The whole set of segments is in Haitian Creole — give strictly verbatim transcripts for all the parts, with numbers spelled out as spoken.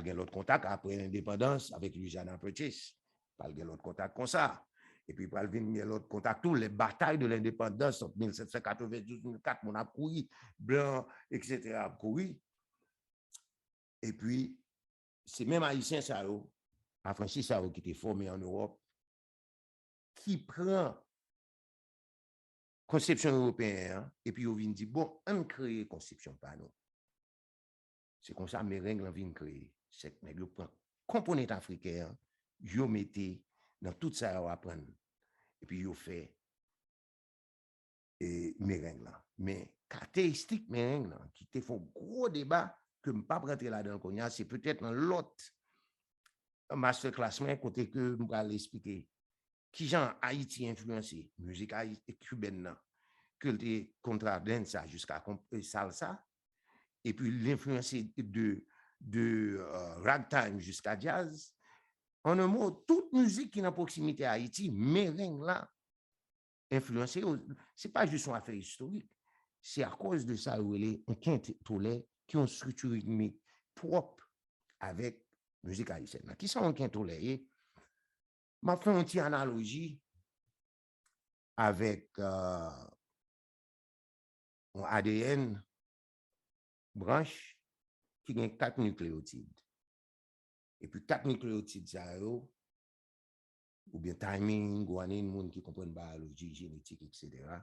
gen lòt kontak apre lendepandans avèk Louisiana Purchase. Pral gen lòt kontak konsa. Epi pral vin gen lòt kontak tou, les batailles de l'indépendance, mil sèt san katrevendouz, mil kat, moun ap kouri, blan, et cetera, ap kouri. Epi, se menm Ayisyen sa yo, afranchi sa yo ki te fòme an Ewòp, ki pran konsepsyon ewopeyen an, epi yo vin di, bon, ann kreye konsepsyon pa nou. Se konsa mereng lan vin kreye. Se nèg yo pran konponent afriken an, yo mete nan tout sa yo aprann. Epi yo fè e, mereng lan. Men karakteristik mereng lan, ki te fè yon gwo deba, ke m p ap rantre ladan l kounye a, se petèt nan lòt masterclass mwen, kote ke m pral esplike kijan Ayiti enfliyanse mizik ayi-, kibèn nan, ke l te contradanza jiska kon-, e, salsa, epi l enfliyanse de, de, euh, ragtime jiska djaz. An un mot, tout mizik ki nan pwoksimite Ayiti, mereng la enfliyanse yo. Se pa jis yon afè istorik. Se akoz de sa yo rele yon kentolè ki yon estrikti ritmik pwòp avèk mizik ayisyèn nan. Kisa yon kentolè ye? M ap fè yon ti analoji avèk, euh, yon A D N branch ki gen kat nikleyotid. Epi kat nikleyotid sa yo, oubyen thymine, guanine, moun ki konprann bayoloji, jenetik, et cetera,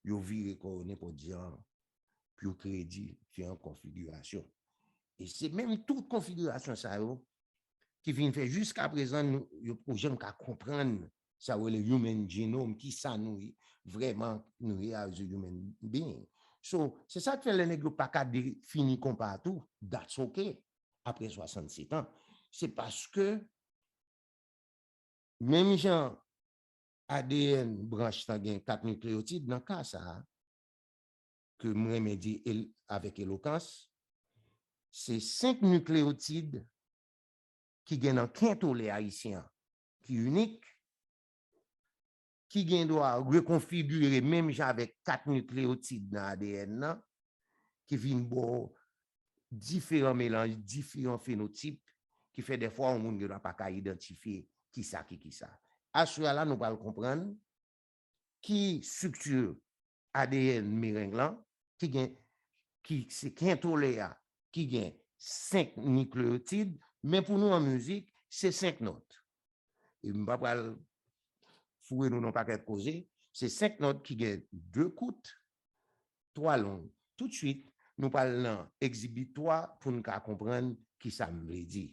yo vire kò yo nenpòt jan pou yo kreye diferan konfigirasyon. E se menm tout konfigirasyon sa yo ki vin fè jiska prezan nou, yo poko janm ka konprann sa yo rele human genome, ki sa nou ye, vrèman nou ye as a human being. So, se sa k fè lè nèg yo pa ka defini konpa tou, that's okay, apre swasannsèt an. Se paske, menm jan A D N branch lan gen kat nikleyotid, nan ka sa a, ke m renmen di el-, avèk elokans, se senk nikleyotid ki gen nan kentolè ayisyen an, ki inik, ki gen dwa rekonfigire menm jan avèk kat nikleyotid nan A D N nan, ki vin ba w diferan melanj, diferan fenotip, ki fè dèfwa yon moun gen dwa pa ka idantifye kisa ki kisa. Aswè a la, nou pral konprann ki estrikti A D N mereng lan, ki gen, ki se kentolè a, ki gen senk nikleyotid, men pou nou an mizik, se senk nòt. E m pa pral foure nou nan pakèt koze, se senk nòt ki gen de kout, twa long. Toutswit, nou pral nan egzibit twa pou n ka konprann kisa m vle di.